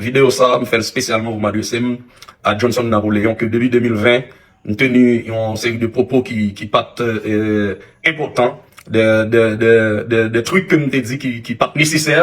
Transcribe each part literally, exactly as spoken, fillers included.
Videyo sa a, m fè l espesyalman pou m adrese m a Johnson Napoléon, ke depi de mil ven, m teni yon seri de pwopo ki, ki pa t, euh, enpòtan, de, de, de, de, de trik ke m te di ki, ki pa t nesesè,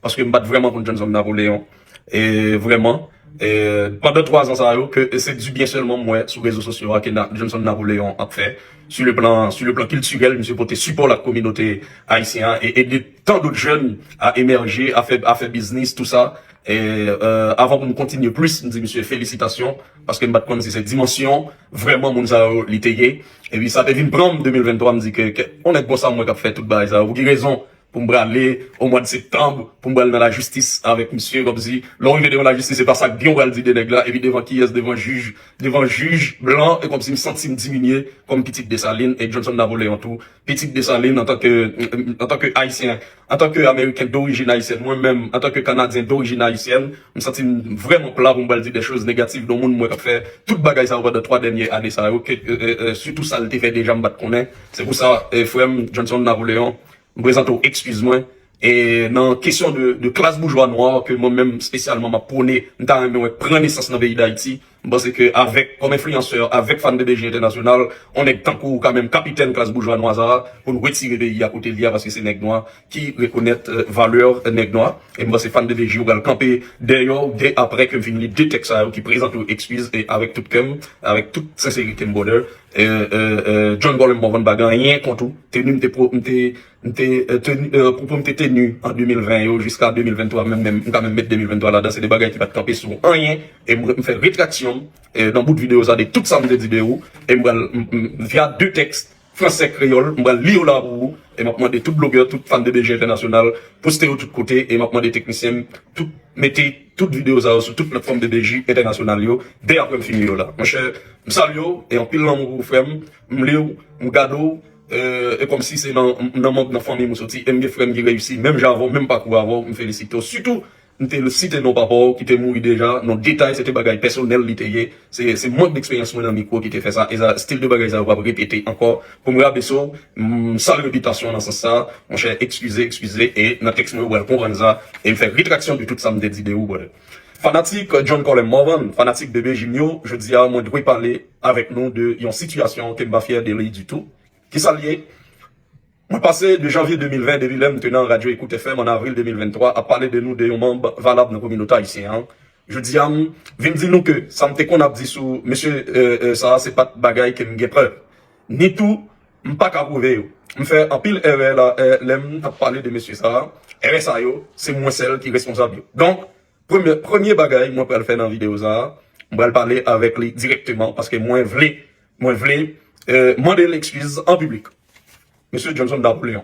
paske m pa t vrèman konn Johnson Napoléon. E vrèman, e pandan twa zan sa yo, ke se dibyen sèlman m wè sou rezo sosyo a ke na, Johnson Napoléon ap fè. Sur le plan, sur le plan kiltirèl, misye pote sipò l ak kominote ayisyen an e ede tan dòt jèn a emèje, a fè, a fè biznis, tou sa. E, euh, avan pou m kontinye plis, m di misye felisitasyon, paske m pa t konn si se dimansyon vrèman moun sa yo li te ye. Epi sa te vin pran m de mil venntwa, m di ke, ke yon nèg konsa m wè k ap fè tout bagay sa yo. Pou ki rezon pou m prale o mwa de septanm, pou m pral nan lajistis avèk misye, kòmsi lè w rive devan lajistis, se pa sa k byen w pral di de nèg la, epi devan kiyès, devan jij, devan jij blan, e kòmsi m santi m diminye kòm pitit Desalin, e Johnson Napoléon tou, pitit Desalin antanke, antanke Ayisyen, antanke Ameriken dorijin ayisyèn, mwen menm, antanke Kanadyen dorijin ayisyèn, m santi m vrèman pla pou m pral di de choz negatif de yon moun m wè k ap fè tout bagay sa yo pandan twa dènye ane sa yo, ke, e, e, e, sitou sa l te fè deja m pa t konnen. Se pou sa, e, frè m, Johnson Napoléon, m prezante w ekskiz mwen. E nan kesyon de, de klas boujwa nwa ke mwen menm espesyalman m ap pwone, m ta renmen wè pran nesans nan peyi Dayiti. M panse ke avèk, kòm enfliyansè, avèk Fan de B J Entènasyonal, on nèg tankou w ka menm kapitèn klas boujwa nwa sa a, pou n retire peyi a kote l ye a, paske se nèg nwa ki rekonèt, euh, valè nèg nwa. E m panse Fan de B J yo pral kanpe dèyè w de apre ke m fin li de tèks sa yo ki prezante w ekskiz, e avèk tout kè m, avèk tout senserite m, brother. E, e, e, John Colem Morvan pa gen anyen kont ou. Teni m te, pwo- m te M te, euh, teni, euh, pwopo m te teni an de mil ven yo jiska de mil venntwa, menm, menm, m ka menm met de mil venntwa ladan, se de bagay ki pa t kanpe sou anyen, e m, m fè retraksyon m, euh, nan bout videyo sa de tout sa m te di de ou, e m pral, m, m, via de tèks, fransè, kreyòl, m pral li yo la pou ou, e m ap mande tout blogè, tout fan de B J Entènasyonal, poste yo tout kote, e m ap mande teknisyen m, tout, mete tout videyo sa yo sou tout platfòm de B J Entènasyonal yo, de apre m fini yo la. Monchè, m salye w, e anpil lanmou pou ou, frè m, m li w, m gade w, euh, e kòmsi se nan, nan manm nan fanmi m ou soti, e m gen frè m ki reyisi, menm jan avè w, menm pakou avè w, m felisite w. Sitou, m te site non papa w ki te mouri deja, non detay, se te bagay pèsonèl li te ye. Se, se mank deksperyans mwen nan mikwo ki te fè sa, e sa, stil de bagay sa yo p ap repete ankò. Pou m rabese w, m sal repitasyon w nan sans sa, monchè, ekskize, ekskize, e nan tèks mwen, ou pral konprann sa, e m fè retraksyon de tout sa m te di de ou, brother. Fanatik John Colem Morvan, fanatik B B J m yo, jodi a, mwen dwe pale avèk nou de yon sitiyasyon ke m pa fyè de li ditou. Kisa l ye? Mwen pase de janvye de mil ven, depi lè m te nan Radyo Ecoute F M an avril de mil venntwa, ap pale de nou de yon manm valab nan kominote ayisyen an. Jodi a, m vin di nou ke sa m te konn ap di sou mesye, euh, euh, sa a, se pa t bagay ke m gen prèv. Ni tou, m pa ka pwouve yo. M fè anpil erè la, euh, lè m t ap pale de mesye sa a. Erè sa yo, se mwen sèl ki responsab yo. Donk, premye, premye bagay mwen pral fè nan videyo sa a, m pral pale avèk li dirèkteman, paske mwen vle, mwen vle, euh, mande l ekskiz an piblik. Mesye Johnson Napoléon.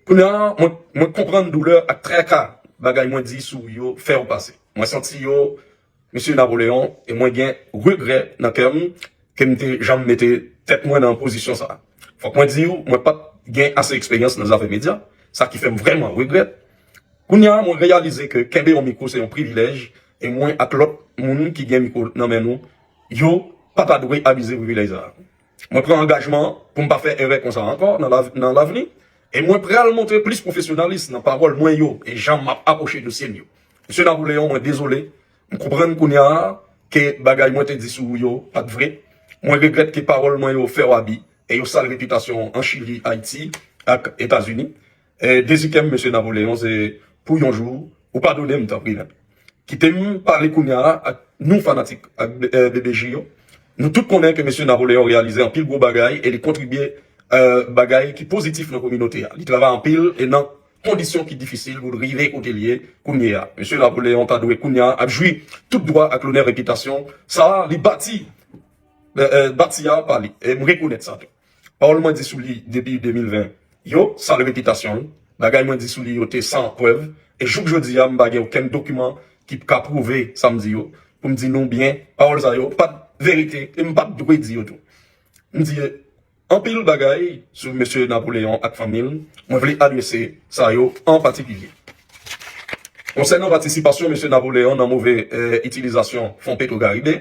Kounye a, mwen, mwen konprann doulè ak traka bagay mwen di sou ou yo fè w pase. Mwen santi yo, mesye Napoléon, e mwen gen regrè nan kè m ke m te janm mete tèt mwen nan pozisyon sa a. Fòk mwen di w, mwen pa t gen ase eksperyans nan zafè medya, sa ki fè m vrèman regrèt. Kounye a, mwen reyalize ke kenbe yon mikwo se yon privilèj, e mwen ak lòt moun ki gen mikwo nan men nou, yo pa ta dwe abize privilèj sa a. Mwen pran angajman pou m pa fè erè konsa ankò nan lav- nan lavni, e mwen pral montre plis pwofesyonalis nan pawòl mwen yo e jan m ap apwoche dosye m yo. Mesye Napoléon, mwen dezole, m konprann kounye a ke bagay mwen te di sou ou yo pa t vre. Mwen regrèt ke pawòl mwen yo fè w abi e yo sal repitasyon w an Chili, Ayiti ak Etazini. E dezi kè m, mesye Napoléon, se pou yon jou ou padone m, tanpri, mèt. Kite m pale kounye a ak nou fanatik ak, euh, B B J yo. Nou tout konnen ke mesye Napoléon reyalize anpil gwo bagay e li kontribye, euh, bagay ki pozitif nan kominote a. Li travay anpil e nan kondisyon ki difisil pou l rive kote l ye kounye a. Mesye Napoléon ta dwe kounye a ap jwi tout dwa ak lonè repitasyon sa a li bati, euh, euh, bati a pa li. E m rekonèt sa tou. Pawòl mwen di sou li depi de mil ven yo sal repitasyon l. Bagay mwen di sou li yo te san prèv. E jouk jodi a, m pa gen okenn dokiman ki ka pwouve sa m di yo. Pou m di nou byen, pawòl sa yo pa t verite e m pa t dwe di yo tou. M di anpil bagay sou mesye Napoléon ak fanmi l. Mwen vle adrese sa yo an patikilye. Konsènan patisipasyon mesye Napoléon nan move, eh, itilizasyon fon Petro Caribe,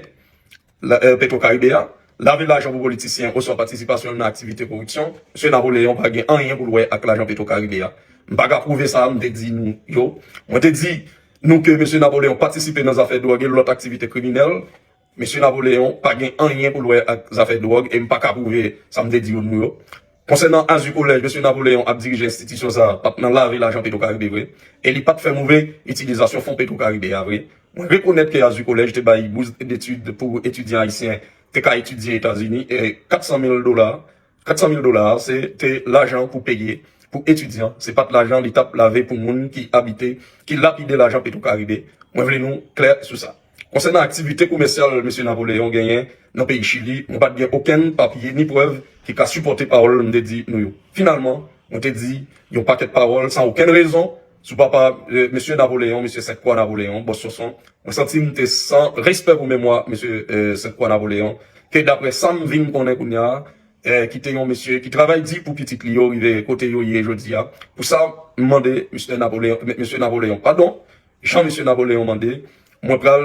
la, eh, Petro Caribe a, lave lajan pou politisyen oswa patisipasyon l nan aktivite koripsyon, mesye Napoléon pa gen anyen pou l wè ak lajan Petro Caribe a. M pa ka pwouve sa, m te di nou yo. Mwen te di, nou ke mesye Napoleon patisipe nan zafè dwòg e lòt aktivite kriminèl. Mesye Napoleon pa gen anyen pou l wè ak zafè dwòg e m pa ka pwouve sa m te di yo nou yo. Konsènan Azu College, mesye Napoleon ap dirije enstitisyon sa a, pa t nan lave lajan Petro Caribe vre, e li pa t fè move itilizasyon fon Petro Caribe a vre. Mwen rekonèt ke Azu College te bay bous detid pou etidyan ayisyen te ka etidye Etazini, e kat san mil dola, kat san mil dola a, se te lajan pou peye pou etidyan, se pa t lajan li t ap lave pou moun ki abite, ki lapide lajan Petro Caribe. Mwen vle nou klè sou sa. Konsènan aktivite komèsyal mesye Napoleon genyen nan peyi Chili, mwen pa t gen okenn papye ni prèv ki ka sipòte pawòl m te di nou yo. Finalman, mwen te di yon pakèt pawòl san okenn rezon sou papa, eh, mesye Napoleon, mesye Sèt Kwa Napoleon, bòs Sonson. Mwen santi m te san respè pou memwa mesye, eh, Sèt Kwa Napoleon, ke daprè sa m vin konnen kounye a, eh, ki te yon mesye ki travay di pou pitit li yo rive kote yo ye jodi a. Pou sa, m mande mesye Napoleon, mesye Napoleon padon. Jan mesye Napoleon mande, mwen pral,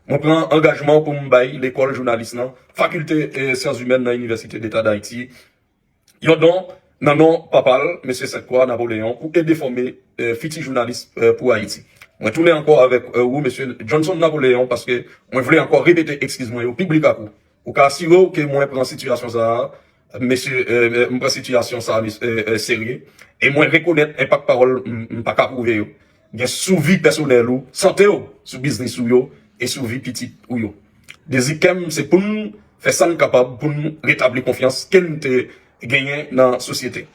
mwen pran angajman pou m bay lekòl jounalis nan, fakilte, eh, syans imèn nan Inivèsite Deta Dayiti, yon don nan non papa l, mesye Sèt Kwa Napoleon, pou ede fòme, eh, fiti jounalis, eh, pou Ayiti. Mwen tounen ankò avèk, eh, ou, mesye Johnson Napoleon, paske mwen vle ankò repete ekskiz mwen yo piblik ak ou. Ou ka asire w ke mwen pran sitiyasyon sa a, mesye, eh, eh, m pran sitiyasyon sa a, mes-, eh, eh, serye. E mwen rekonèt enpak pawòl m, m pa ka pwouve yo gen sou vi pèsonèl ou, sante w, sou biznis ou yo, e sou vi pitit ou yo. Dezi kè m, se pou n fè sa n kapab pou n retabli konfyans ke n te genyen nan sosyete.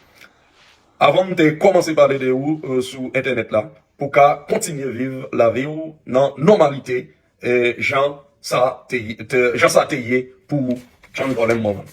Avan m te kòmanse pale de ou, eh, sou entènèt la, pou ka kontinye viv lavi w nan nòmalite, eh, jan sa te, te, jan sa te ye pou John Colem Morvan.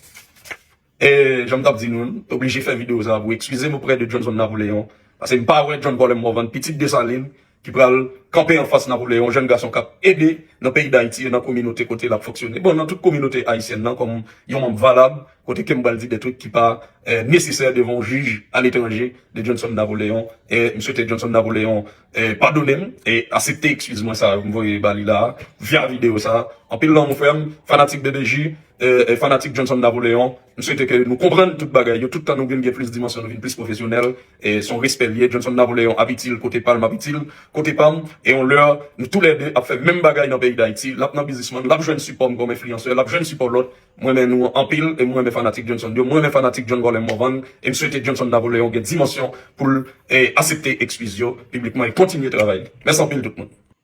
E jan m t ap di nou, m oblije fè videyo sa a pou ekskize m oprè de Johnson Napoleon, paske m pa wè John Colem Morvan, pitit Desalin, ki pral kanpe anfas Napoleon, jèn gason k ap ede nan peyi Dayiti e nan kominote kote l ap fonksyone. Bon, nan tout kominote ayisyèn nan, kòm yon manm valab, kote ke m pral di de trik ki pa, eh, nesesè devan yon jij aletranje de Johnson Napoleon. E m swete Johnson Napoleon, eh, padone m e aksepte ekskiz mwen sa a m voye ba li la a, via videyo sa a. Anpil lanmou, frè m, fanatik B B J, eh, eh, fanatik Johnson Napoleon. M swete ke nou konprann tout bagay yo. Tout tan nou vin gen plis dimansyon, nou vin plis pwofesyonèl. E se yon respè l ye. Johnson Napoleon ap itil kote pa l, m ap itil kote pa m. E yon lè, nou toulède ap fè menm bagay nan peyi Dayiti. L ap nan biznisman, l ap jwenn sipò m kòm enfliyansè, l ap jwenn sipò lòt. Mwen renmen nou anpil e mwen renmen fanatik Johnson yo. Mwen renmen fanatik John Colem Morvan. E m swete Johnson Napoleon gen dimansyon pou l, eh, aksepte ekskiz yo piblikman e kontinye travay li. Mèsi anpil tout moun.